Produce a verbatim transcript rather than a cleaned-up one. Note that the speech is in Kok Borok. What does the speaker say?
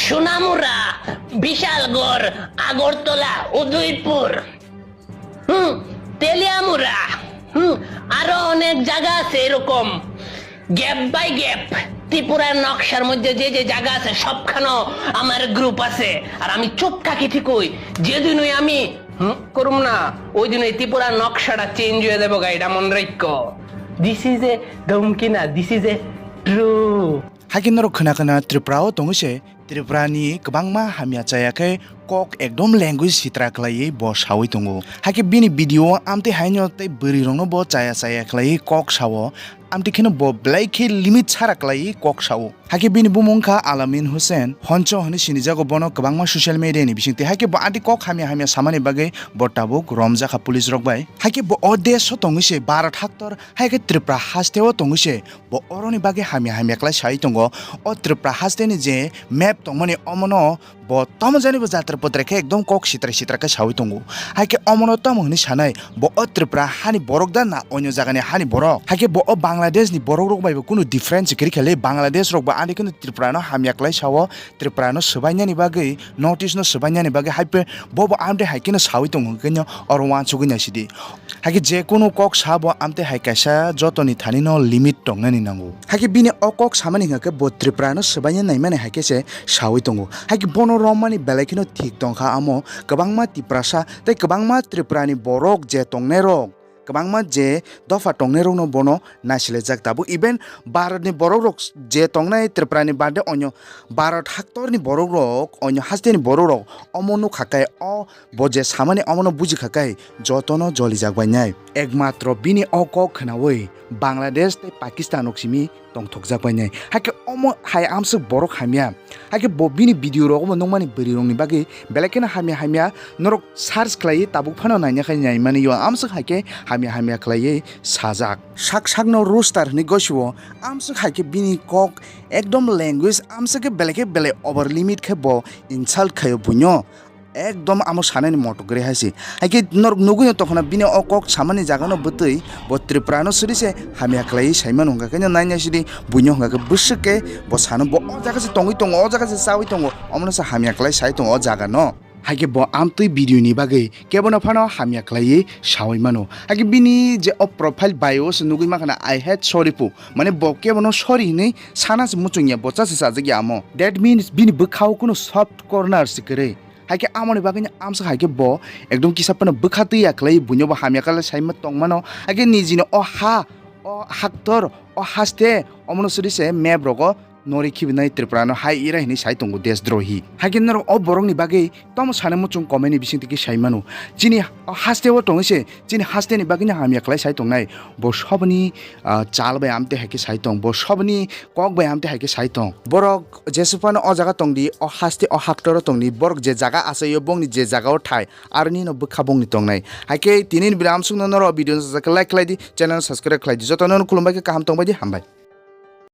সোনামুড়া, বিশালগড়, আগরতলা, উদয়পুর, হুম, তেলিয়ামুড়া, হুম, আরো অনেক জায়গা আছে এরকম। গ্যাপ বাই গ্যাপ ত্রিপুরার নকশার মধ্যে যে যে জায়গা আছে সবখানো আমার গ্রুপ আছে। আর আমি চুপ থাকি ঠিকই, যেদিনই আমি হুম করুম না, ওই দিন এই ত্রিপুরার নকশাটা চেঞ্জ হয়ে যাবো গা, এটা মনে রাখো। This is a ধমকি না, this is a true. Haikhe norok khna khna Tripura o tongwi se, Tripura ni kwbangma hamya chaya khe kok ekdom language sitra khlaiwi bo sawi tongo. Haikhe bini video o amtwi haino tei bwrwi rokno bo chaya chaya khlaiwi kok sao, amtwi kheno bo belai khe limit sara khlaiwi kok sao. Haikhe bini bumung kha Alamin Hussein Honcho hwnwi sinijago, bono kwbangma social media ni bisingtwi. Haikhe bo amtwi kok hamya hamya samani bagwi bo tabuk romjakha police rok bai. Haikhe bo o desh o tongwi se Bharat haktor, haikhe Tripura haste o tongwi se. Bo oroni bagwi hamya hamya khlai sai tongo. O Tripura haste ni je map tongmani, omono bo tamo jani bo jatra potra khe ekdom kok sitra sitra khe sawi tongo. Haikhe omono tamo hwnwi sanai, bo o Tripura hani borok da na onyo jagani hani borok? Haikhe bo o Bangladesh ni borok rok bai bo kunu difference kwrwi kha le. Bangladesh rok bo ani kheno Tripura no hamya khlai sao, Tripura no swbainani bagwi, notice no swbainani bagwi, haikhe bo bo amtwi hai kheno sawi tongo hwnkhe no oro uansugwi naisidi. Haikhe je kunu kok sabo amtwi hai kaisa jotoni thani no limit tongnani nango. Haikhe bini o kok samani hwnkha khe bo Tripura no swbaina naimani haikhe se sawi tongo. Haikhe bono romani belai kheno thik tongkha amo kwbangma Tiprasa tei kwbangma Tripura ni borok je tongnai rok, kwbangma je dopha tongnai rokno bono naisilaijak tabuk. Even Bharat ni borok rok je tongnai Tripura ni bade onyo Bharat haktor ni borok rok, onyo haste ni borok rok omo nukha khe o Bo je samani omono buji kha khe jotono jolijak bainai. Ekmatro bini o kok khnaui Bangladesh tei Pakistan rok simi tongthokjak bainai. Hakhe omo hai amswk borok hamya. Hakhe bo bini video rogo bo nukmani bwrwi rokni bagwi belai kheno hamya hamya norok search khlaiwi tabuk phano naina khai naimani yo amswk haikhe hamya hamya khlaiwi sajak. Sak sakno roaster hwnwi gosio amswk haikhe bini kok ekdom language amswk khe belai khe belai over limit khe bo insult khaio buino. Ekdom amo sanani motok gre hai se. Haikhe norok nugui no tongkhana bini o kok samani jaga no bwtwi bo Tripura no suri se hamya khlaiwi saimano hwnkha khe no naina sidi buino hwnkha khe bwswk khe bo sano bo o jaga se tongwi tongo, o jaga se chawi tongo, omono se hamya khlai sai tongo o jaga no. Haikhe bo amtwi video ni bagwi kebono phano hamya khlaiwi sawi mano. Haikhe bini je o profile bio se nugui mankha na I hate Soripu, mane bo kebono sorry hinwi sana se muchungya, bo cha se chajak ya amo. That means bini bwkhao kuno soft corner se kwrwi. Haikhe amoni bagwino amswk haikhe bo ekdom kisa phano bwkha twi ya khlai, buino bo hamya khlai saima tongmano. Haikhe nijini o ha, o haktor, o haste, omono suri se map rogo nori khibinai Tripura no hai ira hinwi sai tongo deshdrohi. Haikhe norok o borokni bagwi tamo sana muchung comment ni bisingtwi khe sai mano. Chini o haste o tongwi se, chini haste ni bagwino hamya khlai sai tongnai. Bo soboni, ah, chal bai amtwi haikhe sai tong, bo soboni kok bai amtwi haikhe sai tong. Borok Jesu phano o jaga tongdi, o haste o haktoro tongdi, borok je jaga achaio bongni je jagao thai, aroni no bwkha bongni tongnai. Haikhe tini ni video amsukno norok video no sajak khe like khlai di, channel no subscribe khlai di. Jotono no khulumbai khe kaham tongbai di, hambai.